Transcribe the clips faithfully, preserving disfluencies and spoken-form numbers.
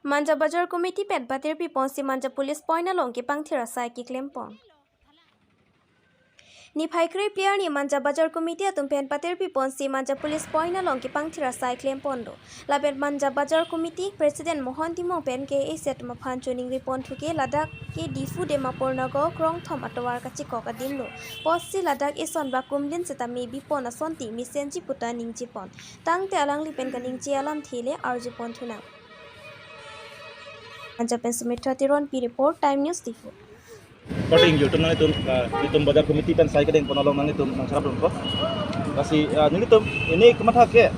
Manja Bazar Committee pen patirpi ponsi Manja Police Point along kepangthir asai keklem pon. Niphai krephli arni Manja Bazar Committee atum pen patirpi ponsi Manja Police Point along kepangthir asai klem pon do. Lapen Manja Bazar Committee President Mohon Timung pen K A C atum aphan choningri pon thuke ladak ke Diphu Dimapur Nagaon krongthom atovar kachikok adim lo. Pusi ladak eson ba kumlin setame bi pon asonte mesenji puta ningje pon. Tangte alangli pen kaningje alamthe le arju pon thunang. Manja pen Sumitra Teronpi report, Time News Diphu. According to nanglitum, ah, itum Bazar Committee pen sai kedeng pon along nanglitum nangcherap dun ko. Lasi, ah, nanglitum pini kamatha ke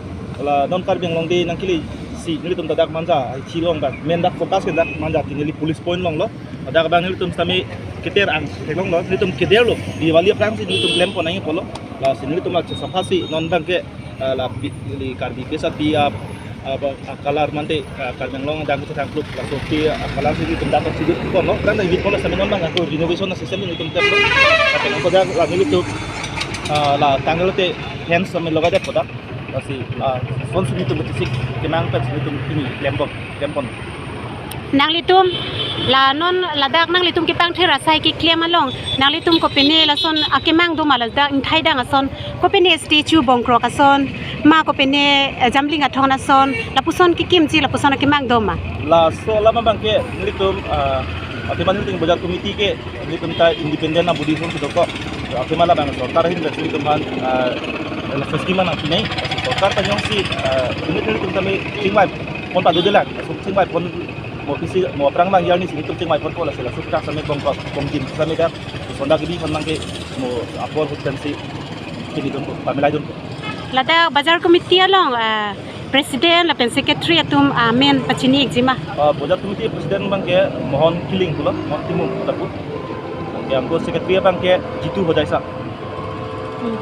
la non Karbi Anglong Day nangkele si nanglitum ladak Manja, ah, chilong dak, main dak focus ke dak Manja ke neli police point along lo. Ladak abang nanglitum setame keter angthek along lo, nanglitum keder lo. Diwali aphrangsi nanglitum klem pon nangji pulo. Lasi nanglitum la chesapha si non abang ke, ah, la pi-, neli Karbi ke sa pi ap, ah, ba, ah, color mante, ah, Karbi Anglong adang kethang kluk, laso pi, ah, color si nanglitum dak si dut pon lo. Kan dak dut pon lo setame non abang ako renovation asystem nanglitum tep lo. Tapi nang ko dak la nanglitum, ah, la tanggal te hands setame logai det ko dak. Lasi, ah, son si nanglitum betisik kemang pen si nanglitum pini klem pon, klem pon. Nanglitum la non ladak nanglitum kepangthir asai keklem along nanglitum kopine lason akemang do ma, ladak ingthai dang ason, kopine statue bongkrok ason ma, kopine, eh, jambling athon ason, lapuson kekimji lapuson akemang do ma? Laso alam abang ke nanglitum, ah, athema nanglitum Bazar Committee ke nanglitum ta independent a-body ason si dokok. Athema labang sorkar ahin vet nanglitum aphan, ah, la scheme nangpinai. Sorkar ta jongsi, ah, nanglitum setame chingvai pon pado de lang. Laso chingvai pon mo pisi mo aphrang abang arni si nanglitum chingvai pon po, lasi laso ta setame bongkok, bongkim setame dak sonda kebi pon abang ke mo apor hut pensi pini dun po, pamilai dun po. Ladak Bazar Committee along, ah, President lapen Secretary atum amen pachini ikji ma? Ah, Bazar Committee President abang ke Mohon Killing pulo, Mohon Timung Tapu. Anke anko Secretary abang ke Jitu Hojaisa. Hmm.